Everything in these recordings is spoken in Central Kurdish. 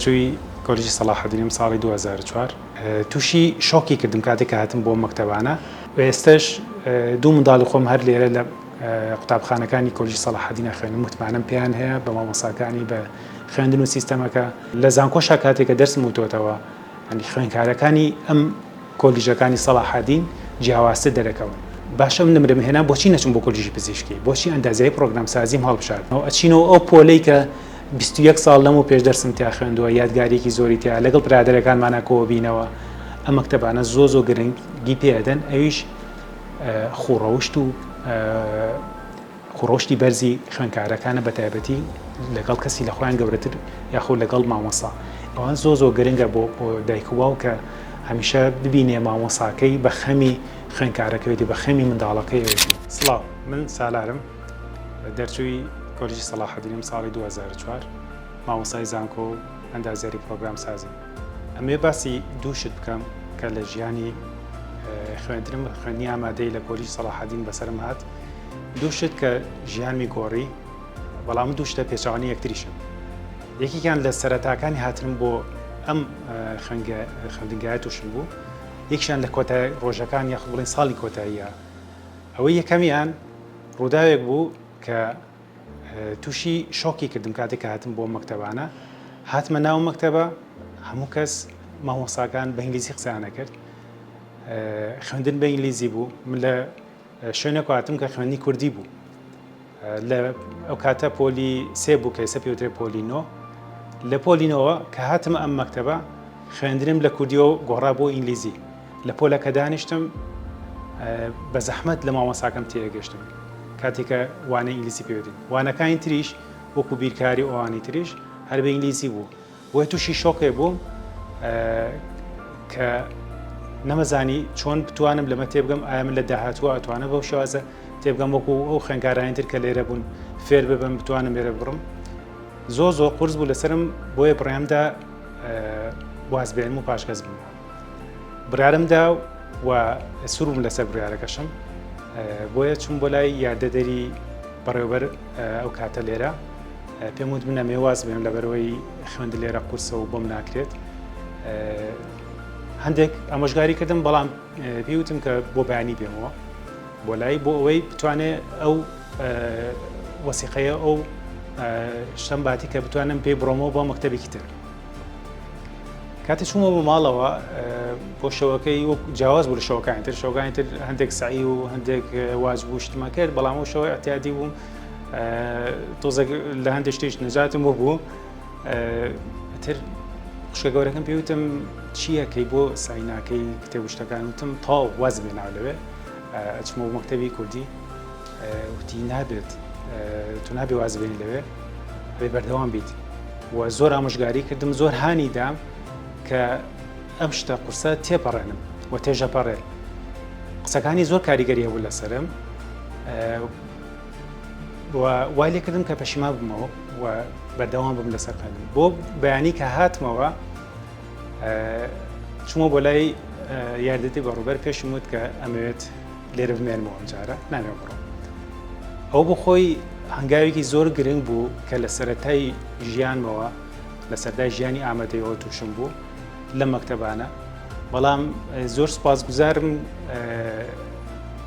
دەرچووی کۆلیژی سەڵاحەدینم ساڵی 2004. تووشی شۆکی کردم کاتێک کە هاتم بۆ مەکتەبانە و ئێستەش دوو منداڵی خۆم هەر لێرە لە قوتابخانەکانی کۆلیژی سەڵاحەدین ئەخوێنم، متمانەم پێیان هەیە بە مامۆستاکانی بە خوێندن و سیستەمەکە. لە زانکۆشا کاتێک کە دەرسم وتۆتەوە یانی خوێندکارەکانی ئەم کۆلیژەکانی سەڵاحەدین جیاوازتر دەرەکەون. باشە ئەم نمرەم هێنا بۆچی نەچم بۆ کۆلیژی پزیشکی؟ بۆچی ئەندازیاری پڕۆگرامسازیم هەڵبژارد؟ ئەچینەوە ئەو پۆلەی کە 21 ساڵ لەمەو پێش دەرسم تیا خوێندووە، یادگارییەکی زۆری تیا، لەگەڵ برادەرەکانمانا کۆبینەوە. ئەم مەکتەبانە زۆر زۆر گرنگی پێ ئەدەن، ئەویش خووڕەوشت و خوڕەوشتی بەرزی خوێندکارەکانە بەتایبەتی لەگەڵ کەسی لە خۆیان گەورەتر یاخود لەگەڵ مامۆستا ئەوان زۆر زۆر گرنگە بۆ دایک و باوک کە هەمیشە ببینێ مامۆساکەی بە خەمی خوێندکارەکەیەتی بە خەمی منداڵەکەیەتی. سڵاو من سالارم دەرچووی کۆلیژی سەڵاحەدینم ساڵی 2004 مامۆستای زانکۆ و ئەندازیاری پرۆگرام سازیم ئەمەوێ باسی دوو شت بکەم کە لە ژیانی خوێندنم خوێندنی ئامادەی لە کۆلیژی سەڵاحەدین بەسەرم هات دوو شت کە ژیانمی گۆڕی، بەڵام دوو شتە پێچەوانەی یەکتریشن. یەکێکیان لە سەرەتاکانی هاتنم بۆ ئەم خوێندنگایە تووشم بوو، یەکیان لە کۆتای ڕۆژەکان یاخود بڵێن ساڵی کۆتاییە. ئەوەی یەکەمیان ڕووداوێک بوو کە تووشی شۆکی کردم کاتێک کە هاتم بۆ مەکتەبانە. هاتمە ناو مەکتەبە هەموو کەس مامۆستاکان بە ئینگلیزی قسەیان ئەکرد، خوێندن بە ئینگلیزی بوو. من لە شوێنێک هاتم کە خوێندنی کوردی بوو لە ئەو کاتە پۆلی سێ بوو کە ئێستا پێوترێ پۆلی نۆ لە پۆلی نۆوە کە هاتمە ئەم مەکتەبە خوێندنم لە کوردیەوە گۆڕا بۆ ئینگلیزی لە پۆلەکە دانیشتم بە زەحمەت لە مامۆساکەم تێگەشتم کاتێک کە وانەی ئینگلیزی پێوتین وانەکانی تریش وەکو بیرکاری ئەوانی تریش هەر بە ئینگلیزی بوو بۆیە تووشی شۆکێ بووم کە نەمەزانی چۆن بتوانم لەمە تێبگەم ئایا من لە داهاتووە ئەتوانم بەو شێوازە تێبگەم وەکو ئەو خوێنکارانی تر کە لێرە بوون فێر ببم بتوانم لێرە بڕم زۆر زۆر قورس بوو لەسرم بۆیە بڕیامدا واز بێنم و پاشگەز بم بڕارمدا و سوور بووم لەسەر بڕیارەکەشم بۆیە چوم بۆ لای یاردەدەری بەڕێوبەر ئەو کاتە لێرە پێم وت من ئەمەوێ واز بێنم لەبەرئەوەی خوێندن لێرە قورسە و بۆم ناکرێت. هەندێک ئامۆژگاری کردم بەڵام پێی وتم کە بۆ بەیانی بێمەوە بۆ لای بۆ ئەوەی بتوانێ ئەو وەسیقەیە ئەو شتم باتی کە بتوانم پێی بڕۆمەوە بۆ مەکتەبێکی تر. کاتێ چوومە بۆ ماڵەوە بۆ شەوەکەی وەک جیاواز بوو لە شەوەکانی تر شەوەکانی تر هەندێک سەعی و هەندێک واجب و شتمە کرد بەڵام ئەو شەوە ئیعتیادی بووم تۆزێک لە هەندێک شتیش نەجاتم بۆ بوو تر خوشکە گەورەکەم پێی وتم چییەکەی بۆ سەعی ناکەی کتێب و شتەکان وتم تەواو واز بێناو لەوێ ئەچمەوە مەکتەبی کوردی وتی نابێت تۆ نابێ واز بێنی لەوێ ئەبێ بەردەوام بیت و زۆر ئامۆژگاری کردم زۆر هانی دام کە ئەم شتە قورسە تێپەڕێنم و تێژەپەڕێ قسەکانی زۆر کاریگەری هەبوو لەسرم و وای لێکردم کە پەشیما بمەوە و بەردەوام بم لەسەر خوێندن بۆ بەیانی کە هاتمەوە چوومە بۆ لای یاردەتی بەڕوبەر پێشم وت کە ئەمەوێت لێرە بمێنمەوە ئەمجارە نامەوێ بڕۆم. ئەوە بۆ خۆی هەنگاوێکی زۆر گرنگ بوو کە لە سەرەتای ژیانمەوە لە سەردای ژیانی ئامادەیەوە تووشم بوو لە مەکتەبانە بەڵام زۆر سوپاسگوزارم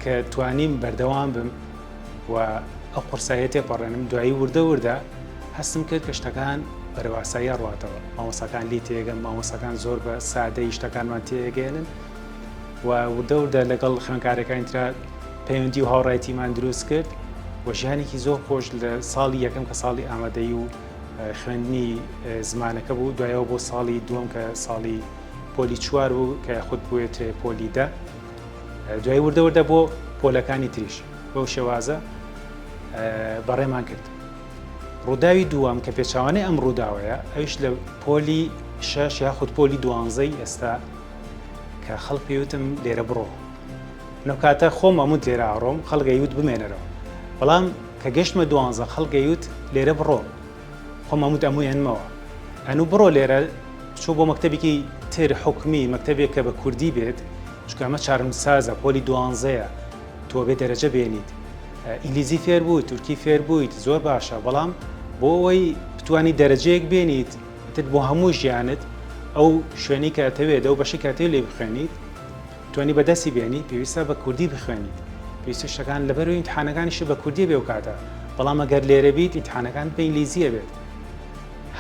کە توانیم بەردەوام بم و ئەو قورساییە تێپەڕێنم دوایی وردە وردە هەستم کرد کە شتەکان بەرەو ئاسایی ئەڕواتەوە مامۆستاکان لی تێگەم مامۆستاکان زۆر بە سادەی شتەکانمان تێگەێنن و وردە وردە لەگەڵ خوێندکارەکانی ترا پەیوەندی و هاوڕایەتیمان دروست کرد و ژیانێکی زۆر خۆش لە ساڵی یەکەم کە ساڵی ئامادەیی و خوێندنی زمانەکە بوو دوایەوە بۆ ساڵی دووەم کە ساڵی پۆلی چوار بوو کە خود بووێترێ پۆلی دە دوای وردە وردە بۆ پۆلەکانی تریش بەو شێوازە بەڕێمان کرد. ڕووداوی دووەم کە پێچوانەی ئەم ڕووداوەیە ئەویش لە پۆلی شەش یاخود پۆلی دوانزەی ئێستا کە خەڵک پێی وتم لێرە بڕۆ لەو کاتە خۆم ئەموت لێرە ئەڕۆم خەڵک ئەیوت بمێنەرەوە بەڵام کە گەشتمە دوانزە خەڵک ئەیوت لێرە بڕۆ خۆم ئەموت ئەموێنمەوە ئەنو بڕۆ لێرە بچۆ بۆ مەکتەبێکی تر حکومی مەکتەبێک کە بە کوردی بێت چونکە ئەمە چارەنووسسازە پۆلی دوانزەیە تۆ بێ دەرەجە بێنیت ئینگلیزی فێر بووی تورکی فێر بوویت زۆر باشە بەڵام بۆ ئەوەی بتانی دەرەجەیەک بێنیت ئیتر بۆ هەموو ژیانت ئەو شوێنەی کە ئەتەوێت ئەو بەشەی کە ئەتەوێت لێی بخوێنیت توانی بەدەستی بێنی پێویستە بە کوردی بخوێنیت پێویستە شتەکان لەبەرەوەی ئیمتحانەکانیشت بە کوردیە بێ و کاتە بەڵام ئەگەر لێرە بیت ئیمتحانەکان بە ئینگلیزیە بێت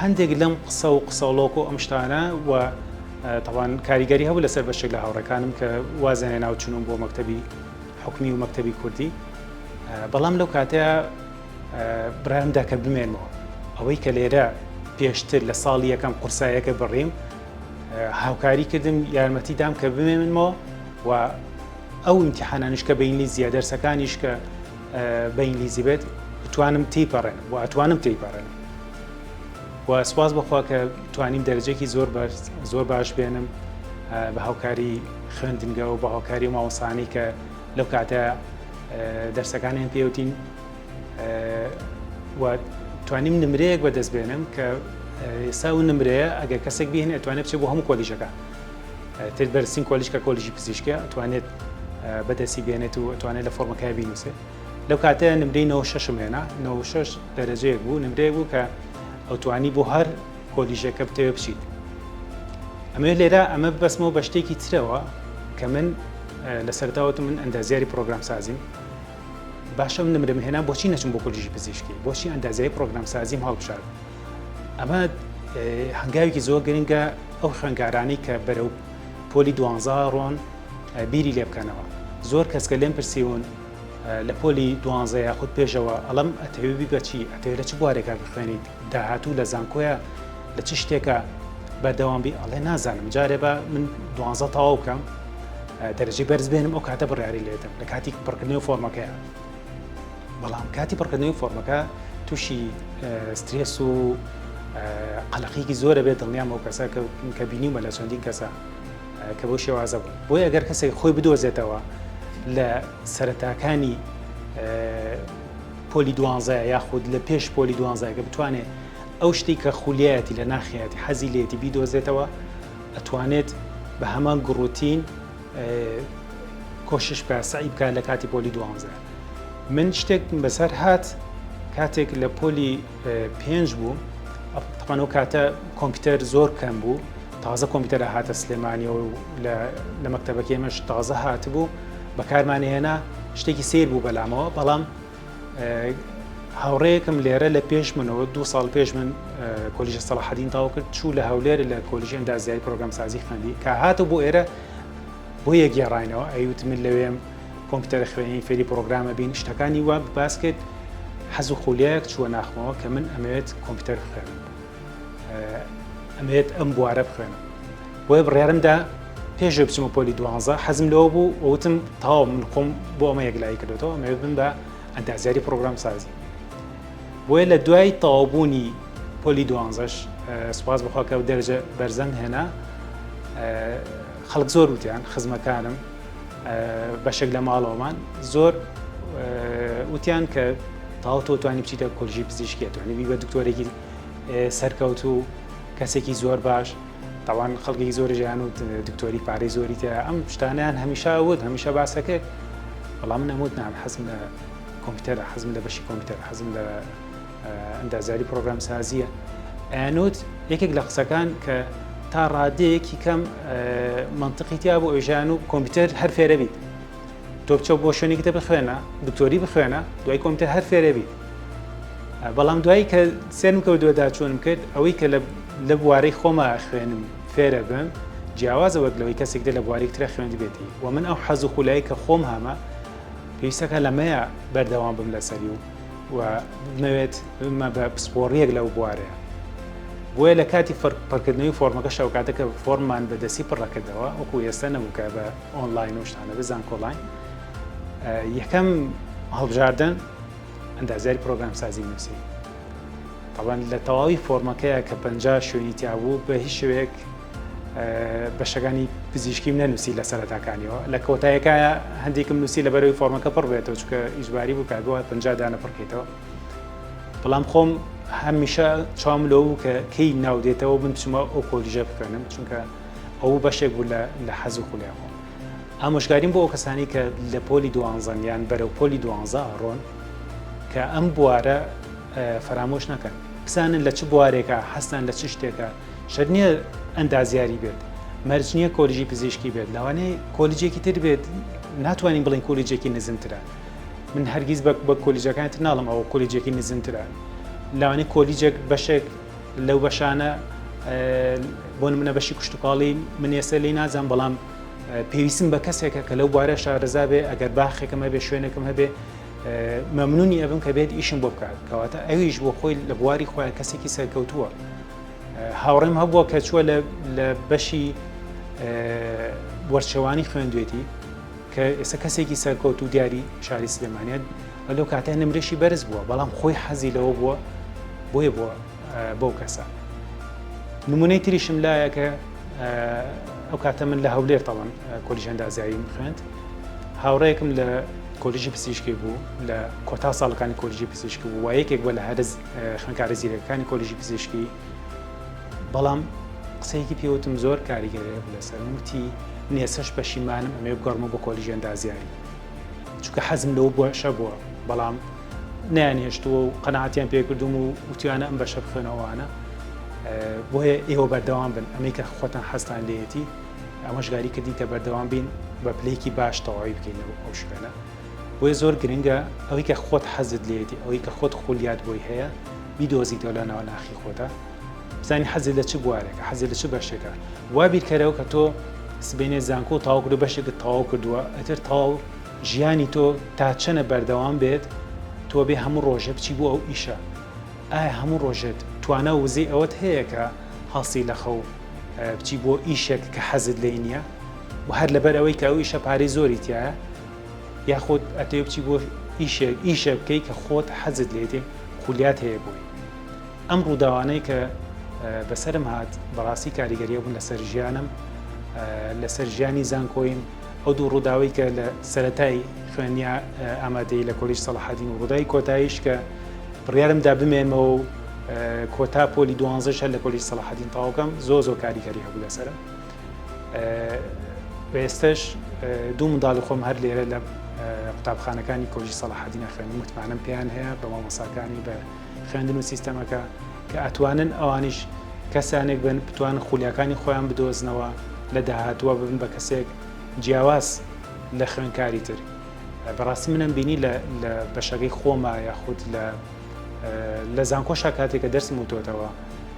هەندێک لەم قسە و قسەڵۆک و ئەم شتانە و تەوان کاریگەری هەبوو لەسەر بەشێک لە هاوڕێکانم کە وازیان هێنا و چوون بۆ مەکتەبی حکومی و مەکتەبی کوردی بەڵام لەو کاتەیە بڕیارم دا کە بمێنمەوە. ئەوەی کە لێرە پێشتر لە ساڵی یەکەم قورسایەکە بڕیم هاوکاری کردم یارمەتی دام کە بمێنمەوە و ئەو ئیمتیحانانیش کە بە ئینگلیزیە دەرسەکانیش کە بە ئینگلیزی بێت بتوانم تێیپەڕێنم و ئەتوانم تێیپەڕێنم و سوپاس بەخوا کە توانیم دەرەجەیەکی زۆر بەرز زۆر باش بێنم بە هاوکاری خوێندنگە و بە هاوکاری مامۆستایانی کە لەو کاتە دەرسەکانیان پێوتین و توانیم نمرەیەک بەدەست بێنم کە ئێستا ئەو نمرەیە ئەگەر کەسێک بهێنێ ئەتوانێت بچێت بۆ هەموو کۆلیژەکان تر بەرزترین کۆلیژ کە کۆلیژی پزیشکە ئەتوانێت بەدەستی بێنێت و ئەتوانێت لە فۆرمەکە بینوسێت لەو کاتە نمرەی 96 هێنا 96 دەرەجەیەک بوو نمرەیەک بوو کە ئەوتوانی بۆ هەر کۆلیژەکە بتەوێ بچیت ئەمێ لێرە ئەمە بەسمەوە بە شتێکی ترەوە کە من لە سەرتاوەتم من ئەندازیاری پرۆگرام سازیم باشە من نمرەم هێنا بۆچی نەچم بۆ کۆلیژی پزیشکی بۆچی ئەندازیاری پرۆگرام سازیم هەڵبژارد ئەمە هەنگاوێکی زۆر گرنگە ئەو خوێنکارانەی کە بەرەو پۆلی دوانزە ڕۆن بیری لێ بکەنەوە زۆر کەس کە لێم پرسیون لە پۆلی دوانزە یاخود پێشەوە ئەڵم ئەتەوێ بی بەچی ئەتەوێ لە چ بوارێکا بخوێنیت داهاتوو لە زانکۆیە لە چ شتێکە بەردەوام بی ئەڵێ نازانم جارێ بە من دوانزە تەواو بکەم دەرەجەی بەرز بێنم ئەو کاتە بڕیاری لێدەم لە کاتی پڕکردنەوەی فۆرمەکەیە بەڵام کاتی پڕکردنەوەی فۆرمەکە تووشی سترێس و قەلەقیکی زۆرە بێت دڵنیام ئەو کەسە کە بینیومە لە چەندین کەسە کە بەو شێوازە بوو بۆیە ئەگەر کەسێک خۆی بدۆزێتەوە لە سەرەتاکانی پۆلی دوانزە یاخود لە پێش پۆلی دوانزەکە بتوانێت ئەو شتەی کە خولیایەتی لە ناخیەتی حەزی لێتی بیدۆزێتەوە ئەتوانێت بە هەمان گوڕوتین کۆشش بکە سعی بکە لە کاتی پۆلی دوانزە من شتێک بەسەر هات کاتێک لە پۆلی پێنج بوو تەمان ئەو کاتە کۆمپیوتەر زۆر کەم بوو تازە کۆمپیوتەرە هاتە سلێمانیەوە و لە مەکتەبەکەی ئێمەش تازە هاتبوو بەکارمان هێنا شتێکی سیر بوو بەلامەوە بەڵام هاوڕێیەکم لێرە لە پێش منەوە دو ساڵ پێش من کۆلیژە سەڵاحەدین تاو کرد چوو لە هەولێر لە کۆلیژی ئەندازیاری پرۆگرامسازی خوێندی کە هاتە بۆ ئێرە بۆ یەک گێڕاینەوە ئەیوت من لەوێم کۆمپیوتەرە خوێنین فێری پرۆگرامە بین شتەکانی وا باس کرد حەز و خولیایەک چووە ناخمەوە کە من ئەمەوێت کۆمپیوتەر بخوێنم ئەمەوێت ئەم بوارە بخوێنم بۆیە بڕیارمدا پێش بچمە پۆلی دوانزە حەزم لەوە بوو وتم تەواو من خۆم بۆ ئەمە یەکلایی کردوێتەوە ئەمەوێت بم بە ئەندازیاری پرۆگرام سازی بۆیە لە دوای تەواوبوونی پۆلی دوانزەش سوپاس بخوا کە دەرەجە بەرزەم هێنا خەڵک زۆر وتیان خزمەکانم بەشێک لە ماڵەوەمان زۆر وتیان کە تاو تۆ توانی بچیتە کۆلژی پزیشکی توانی بی بە دکتۆرێکی سەرکەوت و کەسێکی زۆر باش تاوان خەڵکی زۆر ژیان و دکتۆری پارەی زۆری تیا ئەم شتانیان هەمیشە وت هەمیشە باسەکرد بەڵام من ئەموت نام حەزم لە کۆمپیوتەرە حەزم لە بەشی کۆمپیوتەر حەزم لە ئەندازیاری پرۆگرام سازیە ئەیانوت یەکێک لە قسەکان کە تا ڕادەیەکی کەم منطقی تیا بۆ ئەوژیان و کۆمپیوتەر هەر فێرە بیت تۆ بچە بۆ شوێنێکی تر بخوێنە دکتۆری بخوێنە دوای کۆمپیوتەر هەر فێرە بیت بەڵام دوایی کە سێرم کە دووەداچوونم کرد ئەوەی کە لە بوارەی خۆمە خوێنم فێرە بم جیاوازە وەک لەوەی کەسێک دە لە بوارێک ترە خوێندبێتی و من ئەو حەز و خولایی کە خۆم هەمە پێویستەکە لەمەیە بەردەوام بم لەسەری و و بمەوێت بمە بە پسپۆڕیەک لەو بوارەیە بۆیە لە کاتی پڕکردنەوەی فۆرمەکە شەوکاتە کە فۆرممان بەدەستی پڕەکردەوە وەکو ئێستا نەبوو کە بە ئۆنلاین و شتانە بە زانکۆلاین یەکەم هەڵبژاردن ئەندازیاری پرۆگرام سازی نووسی تەبعەن لە تەواوی فۆرمەکەیە کە 50 شوێنی تیا بوو بە هیچ شوێک بەشەکانی پزیشکیم نەنووسی لە سەرەتاکانیەوە لە کۆتایەکە هەندێکم نووسی لە بەرەوەی فۆرمەکە پڕ بێتەوە چکە ئیجباری بوو کە بووە 50 دانە پڕکەیتەوە بەڵام خۆم هەمیشە چاوم لەوە بوو کە کەی ناو دێتەوە من بچمە ئەو کۆلیژە بخوێنم چونکە ئەو بەشێک بوو لە حەز و خولیا خۆم ئامۆژگاریم بۆ ئەو کەسانی کە لە پۆلی دوانزەن یان بەرەو پۆلی دوانزە ئەڕۆن کە ئەم بوارە فەرامۆش نەکەن بزانن لە چ بوارێکە حەزتان لە چ شتێکە. شەرت نییە ئەندازیاری بێت، مەرج نییە کۆلیژی پزیشکی بێت، لەوانەیە کۆلیجێکی تر بێت، ناتوانین بڵێین کۆلیجێکی نزمترە. من هەرگیز بە کۆلیجەکانی تر ناڵم ئەوە کۆلیجێکی نزمترە. لەوانەیە کۆلیجێک بەشێک لەو بەشانە بۆ نمونە بەشی کشتتوکاڵی من ئێستا لی نازانم بەڵام پێویستم بە کەسێکە کە لەو بوارە شارەزا بێ ئەگەر باخێکم هەبێ شوێنێکم هەبێ مەمنونی ئەبم کە بێت ئیشم بۆ بکات کەواتە ئەویش بۆ خۆی لە بواری خۆیان کەسێکی سەرکەوتووە هاوڕێم هەبووە کە چووە لە بەشی وەرچەوانی خوێندوێتی کە ئێستا کەسێکی سەرکەوت و دیاری شاری سلێمانیت لەو کاتە نمرەشی بەرز بووە بەڵام خۆی حەزی لەوە بووە بۆیە بووە بەو کەسە نمونەی تریشم لایە کە ئەو کاتە من لە هەولێر تەڵم کۆلیژ ئەندازیاریم خوێند هاوڕێکم لە کۆلیژی پزیشکی بوو لە کۆتا ساڵەکانی کۆلیژی پزیشکی بوو و یەکێک بووە لە هەرز خوێندکارە زیرەکانی کۆلیژی پزیشکی بەڵام قسەیەکی پێوتم زۆر کاریگەری بوو لەسەر وتی من ئێستاش پەشیمانم ئەمەوێ بگەڕمەوە بۆ کۆلیژی ئەندازیاری چونکە حەزم لەو بەشە بووە بەڵام نیان هێشتووە و قەناعەتیان پێکردوم و وتیانە ئەم بەشە بخوێنەوەوانە بۆیە ئێوە بەردەوام بن ئەمەی کە خۆتان حەزتان لێیەتی ئامۆژگاری کردین کە بەردەوام بین بە پلەیەکی باش تەواوی بکەینەوە ئەو شوێنە بۆیە زۆر گرنگە ئەوەی کە خۆت حەزت لێیەتی ئەوەی کە خۆت خولیات بۆی هەیە بیدۆزیتەوە لە ناو ناخی خۆتا بزانی حەزت لە چ بوارێکە حەزت لە چ بەشێکە وا بیرکەرەوە کە تۆ سبەینێ زانکۆ تەواو کردو بەشێکت تەواو کردووە ئەتر تەواو ژیانی تۆ تا چەنە بەردەوام بێت تۆ بێ هەموو ڕۆژێ بچی بۆ ئەو ئیشە ئایا هەموو ڕۆژێت توانا و وزەی ئەوەت هەیە کە هەڵسی لە خەو بچی بۆ ئیشێک کە حەزت لێی نییە و هەر لەبەر ئەوەی کە ئەو ئیشە پارەی زۆری تایە یاخود ئەتەوێ بچی بۆ ئیشێک ئیشێ بکەی کە خۆت حەزت لێتێ خولیات هەیە بۆی ئەم ڕووداوانەی کە بەسەرم هات بەڕاستی کاریگەریە بوون لەسەر ژیانم لەسەر ژیانی زانکۆیم ئەو دوو ڕووداوی کە لە سەتای خوێنیا ئامادەی لە کۆلیژ سەڵاحەدین و ڕووداوی کۆتاییش کە بڕیارم دا بمێنمەوە و کۆتا پۆلی دوانزەش هەر لە کۆلیژ سەڵاحەدین تەواوکەم زۆر زۆر کاریگەری هەبوو لەسەرم و ئێستش دوو منداڵی خۆم هەر لێرە لە قوتابخانەکانی کۆلیژی سەڵاحەدین ئەخوێنم متمانەم پێیان هەیە بە مامۆساکانی بە خوێندن و سیستەمەکە کە ئەتوانن ئەوانیش کەسانێک بن بتوانن خولیاکانی خۆیان بدۆزنەوە لە داهاتووە ببن بە کەسێک جیاواز لە خوێنکاری تر. بەڕاستی منم بینی لە لە بەشەکەی خۆما یاخود لە لە زانکۆشا کاتێک کە دەرسم وتۆتەوە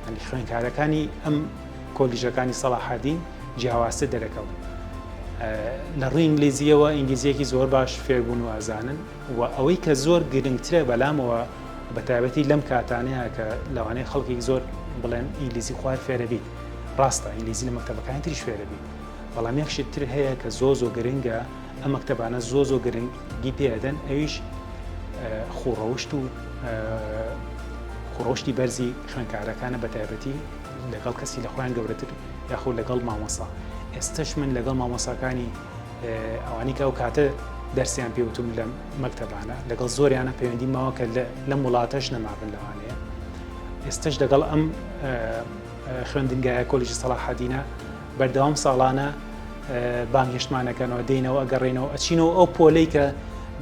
ینی خوێنکارەکانی ئەم کۆلیژەکانی سەڵاحەدین جیاوازتر دەرەکەون لە ڕووی ئینگلیزیەوە ئینگلیزیەکی زۆر باش فێربوون و ئازانن و ئەوەی کە زۆر گرنگترە بەلامەوە بە تایبەتی لەم کاتانەیە کە لەوانەیە خەڵکی زۆر بڵێن ئینگلیزی خوار فێرەبیت ڕاستە ئینگلیزی لە مەکتەبەکانی تریش فێرەبیت بەڵام یەک شت تر هەیە کە زۆ زۆ گرنگە ئەم مەکتەبانە زۆ زۆ گرنگی پێ ئەدەن ئەویش خوڕەوشت و خوڕەوشتی بەرزی خوێنکارەکانە بە تایبەتی لەگەڵ کەسی لە خۆیان گەورەتر یاخود لەگەڵ مامۆسا ئێستش من لەگەڵ مامۆساکانی ئەوانی کە ئەو کاتە دەرسیان پێوتم لە مەکتەبانە لەگەڵ زۆریانە پەیوەندی ماوە کە لەم وڵاتەش نەمابن لەوانەیە ئێستش لەگەڵ ئەم خوێندنگایە کۆلیژی سەڵاحەدینە بەردەوام ساڵانە بانگهێشتمان ئەکەنەوە دێینەوە ئەگەڕێینەوە ئەچینەوە ئەو پۆلەی کە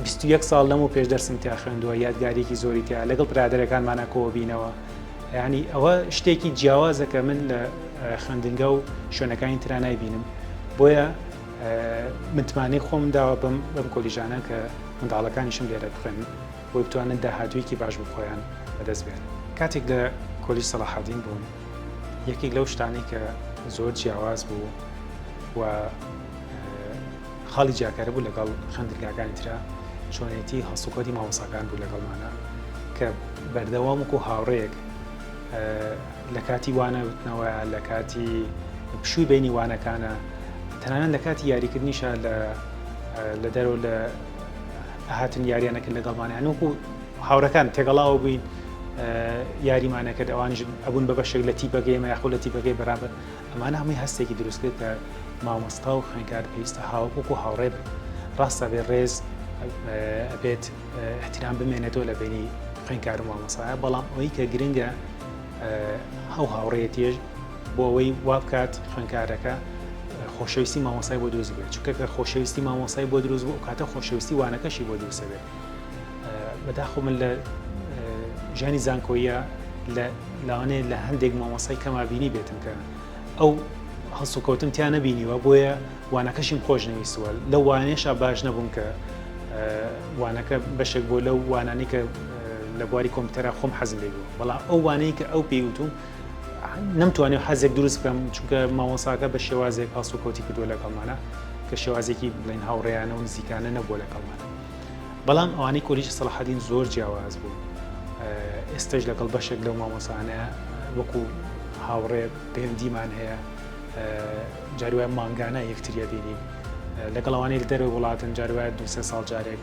21 ساڵ لەمەو پێش دەرسم تیا خوێندووە یادگاریەکی زۆری تیا لەگەڵ برادەرەکانمانە کۆبینەوە ینی ئەوە شتێکی جیاوازە کە من لە خوێندنگە و شوێنەکانی ترا نایبینم بۆیە متمانەی خۆم داوە بەم بەم کۆلیژانە کە منداڵەکانیشم لێرە بخوێنن بۆی بتوانن داهاتوویەکی باش بۆ خۆیان بەدەست بێنن. کاتێک لە کۆلیژ سەڵاحەدین بووم یەکێک لەو شتانەی کە زۆر جیاواز بوو و خاڵی جیاکارە بوو لەگەڵ خوێندنگاکانی ترا چۆنێتی هەڵسوکەوتی مامۆساکان بوو لەگەڵمانە کە بەردەوام وەکو هاوڕێیەک لە کاتی وانە وتنەوە لە کاتی پشووی بینی وانەکانە تەنانەت لە کاتی یاریکردنیشە لە لە دەرەوە لە ئەهاتن یاریان ئەکرد لەگەڵمان یان وەکو هاوڕەکان تێگەڵاوە بووین یاریمان ئەکرد ئەوانیش ئەبوون بە بەشێک لە تیپەکەی ئێمە یاخود لە تیپەکەی بەرامبەر ئەمانە هەمووی هەستێکی دروست کرد کە مامۆستا و خوێندکار پێویستە هاو وەکو هاوڕێ بن ڕاستە بێ ڕێز ئەبێت احترام بمێنێتەوە لە بینی خوێندکار و مامۆسایە بەڵام ئەوەی کە گرنگە ئەو هاوڕێیەتیەش بۆ ئەوەی وا بکات خوێندکارەکە خۆشەویستی مامۆستای بۆ دروست بێت چونکە کە خۆشەویستی مامۆستای بۆ دروست بوو کاتە خۆشەویستی وانەکەشی بۆ دروست بێت بەداخۆ من لە ژیانی زانکۆیە لە لەوانەیە لە هەندێک مامۆسای کەما بینی بێتم کە ئەو هەڵسوکەوتم تیا نەبینیوە بۆیە وانەکەشیم خۆش نەویستووە لەو وانەیەشا باش نەبووم کە وانەکە بەشێک بۆ لەو وانانی کە لە بواری کۆمپیوتەرە خۆم حەزم لێ بوو بەڵام ئەو وانەی کە ئەو پێی وتوم نەمتوانی حەزێک دروست بکەم چونکە مامۆساکە بە شێوازێک هەڵسوکەوتی کردووە لەگەڵمانە کە شێوازێکی بڵێن هاوڕێیانە و نزیکانە نەبووە لەگەڵمانە بەڵام ئەوانەی کۆلیژی سەڵاحەدین زۆر جیاواز بوون ئێستش لەگەڵ بەشێک لەو مامۆسانە وەکو هاوڕێ پەیوەندیمان هەیە جاری وایە مانگانە یەکتریە بینین لەگەڵ ئەوانەی لە دەرەوەی وڵاتن جاری وایە دو سێ ساڵ جارێک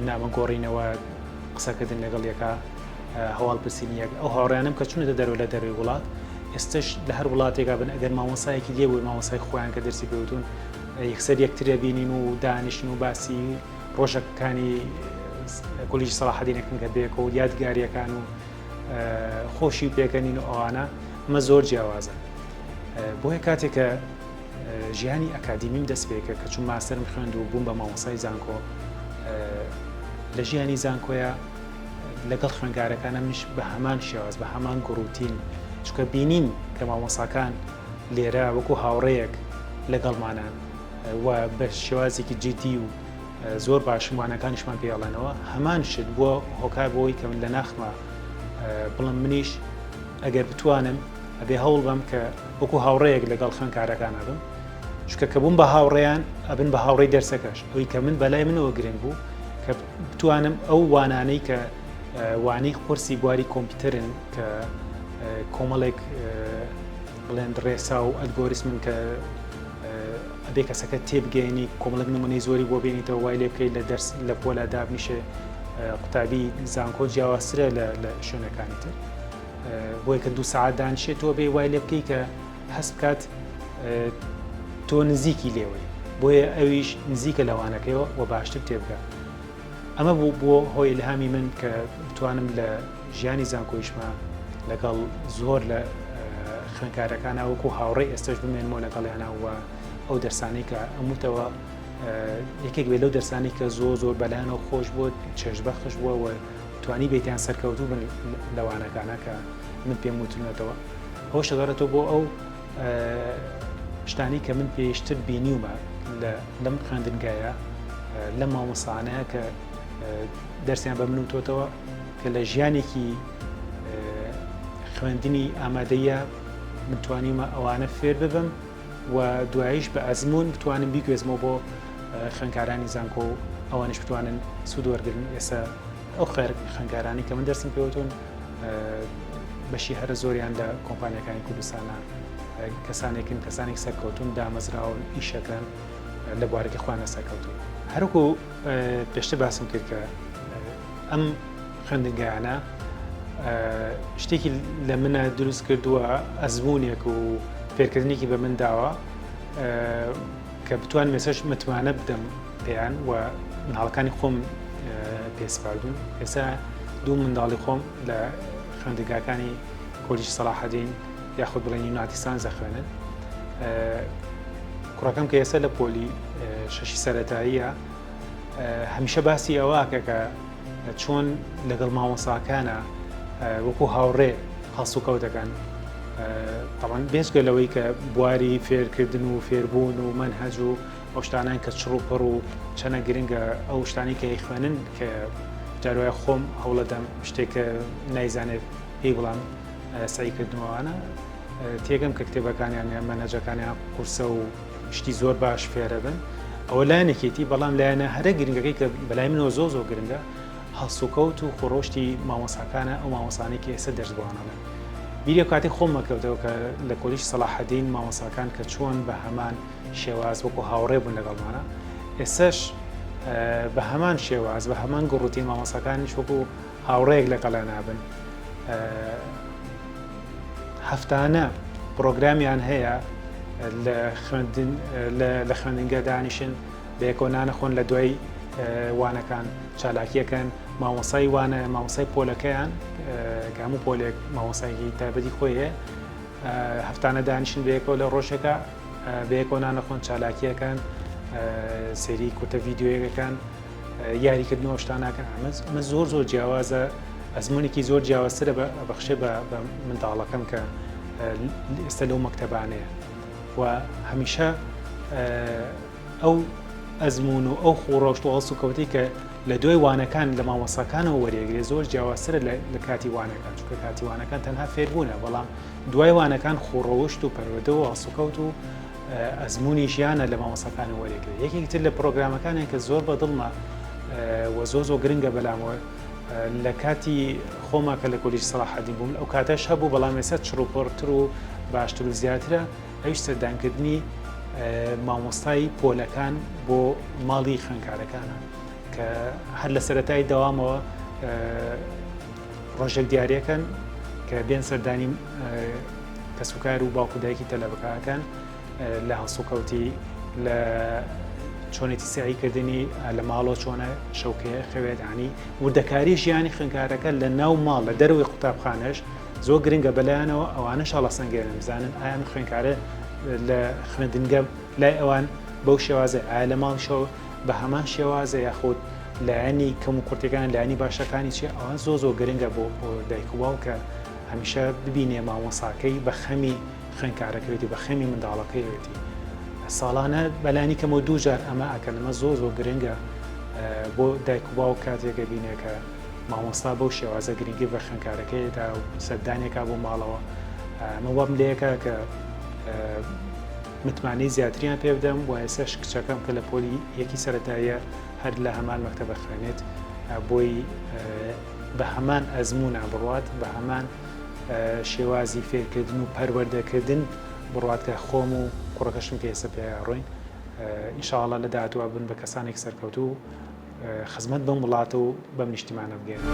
نامە گۆڕینەوە قسەکردن لەگەڵ یەکە هەواڵ پرسینی یەک ئەو هاوڕیانم کە چونەتە دەرەوە لە دەرەوەی وڵات ئێستش لە هەر وڵاتێکا بن ئەگەر مامۆسایەکی لێ بووی مامۆسای خۆیان کە دەرسی پێوتون یەکسەر یەکترە بینین و دانیشن و باسی ڕۆژەکانی کۆلیژی سەڵاحەدینەکەن کە بێکەوە و یادگاریەکان و خۆشی و پێکەنین و ئەوانە ئەمە زۆر جیاوازە بۆیە کاتێک کە ژیانی ئەکادیمیم دەست پێکرد کە چون ماستەرم خوێند و بووم بە مامۆسای زانکۆ لە ژیانی زانکۆیە لەگەڵ خوێنکارەکانە منیش بە هەمان شێواز بە هەمان گوڕوتین چونکە بینیم کە مامۆساکان لێرە وەکو هاوڕێیەک لەگەڵمانان و بە شێوازێکی جدی و زۆر باشم وانەکانیشمان پێڵێنەوە هەمان شت بووە هۆکار بۆی کە من لە ناخمە بڵم منیش ئەگەر بتوانم ئەبێ هەوڵ بەم کە وەکو هاوڕێیەک لەگەڵ خوێندکارەکان ئەبم چونکە کە بووم بە هاوڕێیان ئەبن بە هاوڕێی دەرسەکەش ئەوی کە من بەلای منەوە گرنگ بوو کە بتوانم ئەو وانانەی کە وانەی قورسی بواری کۆمپیوتەرن کە کۆمەڵێک بڵێن ڕێسا و ئەلگۆریسمن کە ئەبێ کەسەکە تێبگەێنی کۆمەڵک نمونەی زۆری بۆ بێنیتەوە وای لێ بکەیت لە دەرس لە پۆلا دابنیشێ قوتابی زانکۆ جیاوازترە لە شوێنەکانی تر بۆیە کە دوو سەعات دانیشێت تۆ بێ وای لێ بکەی کە هەست بکات تۆ نزیکی لێوەی بۆیە ئەویش نزیکە لەوانەکەیەوە و باشتر تێبگە ئەمە بوو بۆ هۆی ئیلهامی من کە بتوانم لە ژیانی زانکۆیشما لەگەڵ زۆر لە خوێنکارەکانە وەکو هاوڕێ ئێستش بمێنمەوە لەگەڵیانە و ئەو دەرسانەی کە ئەموتەوە یەکێک بێ لەو دەرسانی کە زۆر زۆر بەلایەنەوە خۆش بووە چێژبەخش بووە و توانی بێتیان سەرکەوتوو بن لە وانەکانە کە من پێم وتونەتەوە ئەوەش دەگەڕێتەوە بۆ ئەو شتانی کە من پێشتر بینیومە لەم خوێندنگایە لەم مامۆسانەیە کە دەرسیان بە من وتۆتەوە کە لە ژیانێکی خوێندنی ئامادەیە من توانیمە ئەوانە فێر ببم و دواییش بە ئەزموون بتوانم بیگوێزمەوە بۆ خوێندکارانی زانکۆ و ئەوانیش بتوانن سوود وەرگرن ئێستا ئەو خوێندکارانی کە من دەرسم پێوتون بەشی هەرە زۆریان لە کۆمپانیەکانی کوردستانە کەسانێکن کەسانێک سەرکەوتون دامەزراون ئیشەکەن لە بوارەکە خوانە سەرکەوتون هەرکو پێشتر باسم کرد کە ئەم خوێندنگایانە شتێکی لە منە دروست کردووە ئەزمونێک و فێرکردنێکی بە من داوە کە بتوانم ئێسش متمانە بدەم پێیان و مناڵەکانی خۆم پێسپاردون ئێستا دوو منداڵی خۆم لە خوێندنگاکانی کۆلیژ سەڵاحەدین یاخود بڵێن یوناتیسان زەخوێنن کوڕەکەم کە ئێستا لە پۆلی شەشی سەتاییە هەمیشە باسی ئەوە کە چۆن لەگەڵ مامۆساکانە وەکو هاوڕێ هەڵسوکەوت دەکەن تەبعەن بێجگە لەوەی کە بواری فێرکردن و فێربوون و مەنهەج و ئەو شتانان کە چڕ و پڕ و چەنە گرنگە ئەو شتانی کە خوێنن کە جاروایە خۆم هەوڵەدەم شتێک کە نایزانێت پێی بڵام سعیکردنەوەوانە تێگەم کە کتێبەکانیان یان مەنهەجەکانیان قورسە و شتی زۆر باش فێرە بن ئەوە لایەنێکێتی بەڵام لایەنە هەرە گرنگەکەی کە بەلای منەوە زۆ زۆر گرنگە هەڵسوکەوت و خۆڕۆشتی مامۆساکانە ئەو مامۆسانەی کە ئێستا دەرس بۆوانەڵێن بیری کاتی خۆم مەکەوتەوە کە لە کۆلیژ سەڵاحەدین مامۆساکان کە چۆن بە هەمان شێواز وەکو هاوڕێ بوون لەگەڵمانە ئێستاش بە هەمان شێواز بە هەمان گوڕوتی مامۆساکانیش وەکو هاوڕێیەک لەگەڵیان نابن هەفتانە پرۆگرامیان هەیە لە خوێندن لە خوێندنگە دانیشن بەیەکەوە نانەخۆن لە دوای وانەکان چالاکیەکەن مامۆسای وانە مامۆسای پۆلەکەیان کە هەموو پۆلێک مامۆسایکی تایبەتی خۆی هەیە هەفتانە دانیشن بەیەکەوە لە ڕۆژێکە بەیەکەوە نانەخۆن چالاکیەکان سێری کورتە ڤیددیوەکان یاریکردنەوە شتاناکەن ئەمە زۆر زۆر جیاوازە. ئەزمونێکی زۆر جیاوازترە بەخشێ بە منداڵەکەم کە ئێستا لەو مەکتەبانەیە و هەمیشە ئەو ئەزمون و ئەو خوڕەوشت و هەڵسوکەوتی کە لە دوای وانەکان لە مامۆساکانەوە وەرێگرێ زۆر جیاوازترە لە کاتی وانەکان چونکە کاتی وانەکان تەنها فێربوونە بەڵام دوای وانەکان خوڕەوشت و پەروەردە و هەڵسوکەوت و ئەزمموی ژیانە لە مامۆساکانە وەرێگرێ یەکێکی تر لە پرۆگرامەکانیان کە زۆر بەدڵمە و زۆر زۆر گرنگە بەلامەوە لە کاتی خۆما کە لە کۆلیژ سەڵاحەدین بووم ئەو کاتەش هەبوو بەڵام ئێستا چڕوپڕتر و باشتر و زیاترە ئەویش سەردانکردنی مامۆستای پۆلەکان بۆ ماڵی خوێندکارەکانە کە هەر لە سەرەتای دەوامەوە ڕۆژێک دیارەکەن کە بێن سەردانی کەسوکار و باوک و دایکی تەلەبەکەکان لە هەڵسوکەوتی لە چۆنێتی سعیکردنی لە ماڵەوە چۆنە شەوکەیە خەوێدانی وردەکاری ژیانی خوێنکارەکە لە ناو ماڵ لە دەرەوەی قوتابخانەش زۆر گرنگە بەلایەنەوە ئەوانەش هەڵەسەنگێنن بزانن ئایا ئەم خوێندکارە لە خوێندنگە لای ئەوان بەو شێوازە ئایا لە ماڵیشەوە بە هەمان شێوازە یاخود لایەنی کەم و کورتەکان لایەنی باشەکانی چیە ئەوان زۆ زۆر گرنگە بۆ دایک و باوک کە هەمیشە ببینێ مامۆساکەی بە خەمی خوێندکارەکەوێتی بە خەمی منداڵەکەیەتی ساڵانە بەلانی کەمەوە دوو جار ئەمە ئەکەن ئەمە زۆر زۆر گرنگە بۆ دایک و باوک کاتێکە بینێ کە مامۆستا بەو شێوازە گرنگی بە خوێندکارەکەی دا و سەردانێکا بۆ ماڵەوە ئەمە وام لێکا کە متمانەی زیاتریان پێ بدەم و ئێسش کچەکەم کە لە پۆلی یەکی سەتاییە هەر لە هەمان مەکتەبە خوێنێت بۆی بە هەمان ئەزمونە بڕوات بە هەمان شێوازی فێرکردن و پەروەردەکردن بڕوات کە خۆم و کوڕەکەشم کە ئێستا پێ ڕۆین ئینشاءاللە لە داهاتووە بن بە کەسانێک سەرکەوتوو خزمەت بەم وڵاتە و بەم نیشتیمانە بگەێنن.